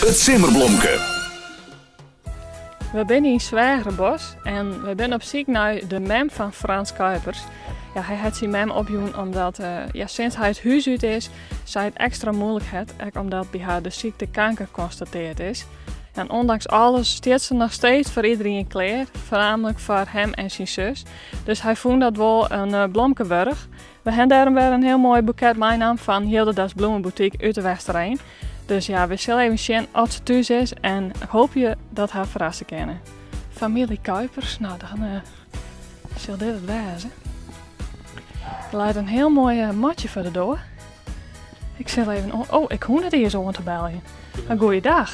It simmerblomke. We binne yn Sweagerbosk en we binne op syk nei de mem fan Frans Kuipers. Ja, hy hat syn mem opjûn omdat eh, ja, sinds hy it hús út is, sy it ekstra moeilik hat, ek omdat by har de sykte kanker konstateard is. En ondanks alles stiet se noch steeds foar iderien klear, foarnaamlik foar him en syn sus. Dus hy fûn dat wol in eh, blomke wurdich. We ha dêrom wer in hiel moai boeket meinaam fan Hildeda's Bloemenboutique út de Westereen. Dus ja, we sille even sjen oft se thús is en hoopje dat har ferrasse kinne. Famylje Kuipers, nou dan uh, sil dit it wêze. Der leit in hiel moai eh, matsje foar de doar. Ik sil even... Oh, ik hoech net iens oan te beljen. In goeiedag.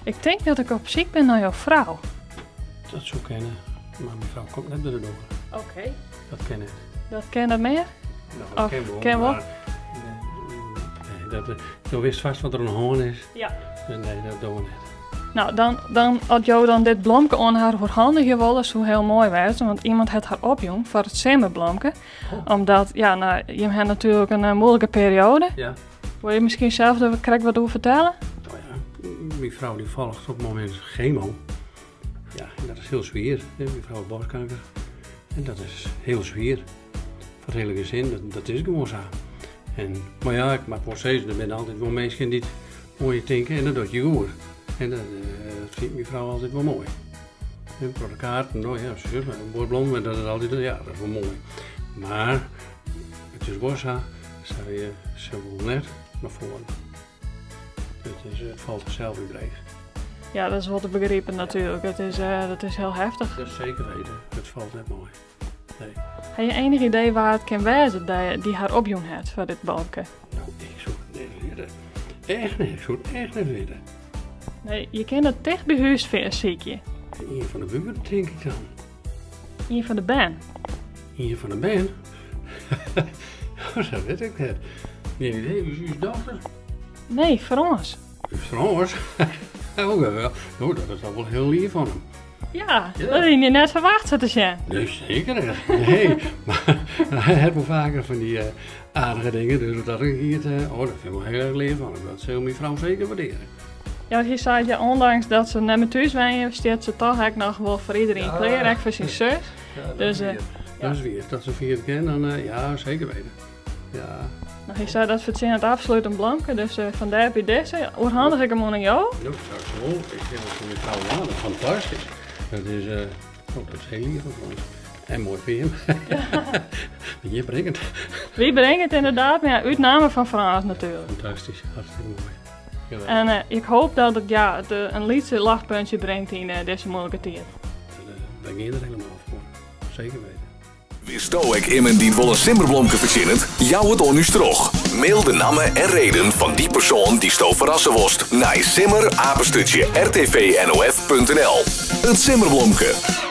Ik tink dat ik op syk bin nei jo frou. Dat soe kinne, mar myn frou komt net by de doar. Oké. Dat kin net. Dat kin net mear? No, dat kin wol. Kin wol. Mar, nee, dat, do witst fêst wat der oan de hân is. Ja. Dus nee, dat dogge we net. No, dan, dan, as jo dan dit blomke oan har oerhandigje wolle, soe hiel moai wêze, want iemand hat har opjûn foar it simmerblomke. Oh. Omdat, ja, no, jim ha natuerlik in eh, moeilike perioade. Ja. Wol je miskien sels der krekt wat oer fertelle? No ja, myn frou dy folget op it momint chemo. Ja, en dat is hiel swier. Myn frou hat borstkanker. En dat is hiel swier. Foar it hiele gesin, dat, dat is gewoan sa. En, mar ja, ik moat wol sizze, der binne altyd wol minsken dy't oan je tinke en dat docht je goed. En dat, eh, dat fynt myn frou altyd wol moai. En foar de kaarten, no ja, sus, mar in bos blommen, dat is altyd, ja, dat is wol moai. Mar it is wol sa, sy, se wol net nei foaren. It, is, it falt har sels ek dreech. Ja, dat is wol te begripen natuerlik. Dat is, eh, dat is hiel heftich. Dat seker weten. It falt net mei. Nee. Ha je enig idee wa it kin wêze dy't har opjûn hat foar dit blomke? No, ik soe it net witte. Echt net, ik soe it echt net witte. Nee, je kinne it ticht by hús sykje. Ien fan de buren, tink ik dan. Ien fan de bern? Ien fan de bern? Dat wit ik net. Gjin idee, ús dochter? Nee, Frans. Frans? Oh, wel. Oh, dat is toch wol hiel lief fan him. Ja, dat hie je net ferwachte sa te sjen. Nee, seker net. Nee, mar hy hat wol faker fan dy eh, aardige dingen, dus dat ik het, eh, oh, dat fyn ik wol hiel erch leaf fan him. Dat sil myn frou seker wurdearje. Ja, hy sei, ja, ondanks dat se net mear thús wenje, stiet se toch ek noch wol foar iderien klear, ek foar syn sus. Ja, dat Dus, is eh, wier. Dat is wier. Dat se fier kin, dan eh, ja, seker weten. Ja. No, hy sei dat fertsjinnet absolút in blomke, dus eh, fandêr by dizze. Oerhandich ik him oan jo. No, dankjewol. Ik fyn it foar myn frou ja, dat is fantastysk. Dat is, eh, oh, dat is hiel lief fan ons. En moai foar jim. Jim bringe it. Wy bringe it ynderdaad, mar ja, út namme fan Frans natuerlik. Fantastysk, hartstikke moai. Geweldig. En eh, ik hoop dat it, ja, it, eh, in lytse lachpuntsje bringt yn eh, dizze moeilike tiid. Wy gean der hielendal foar. Seker weten. Witsto ek immen dy't wol in simmerblomke fertsjinnet? Jou it oan ús troch. Mail de namme en reden fan dy persoan dy'tsto ferrasse wolst nei simmer@rtvnof.nl. It simmerblomke.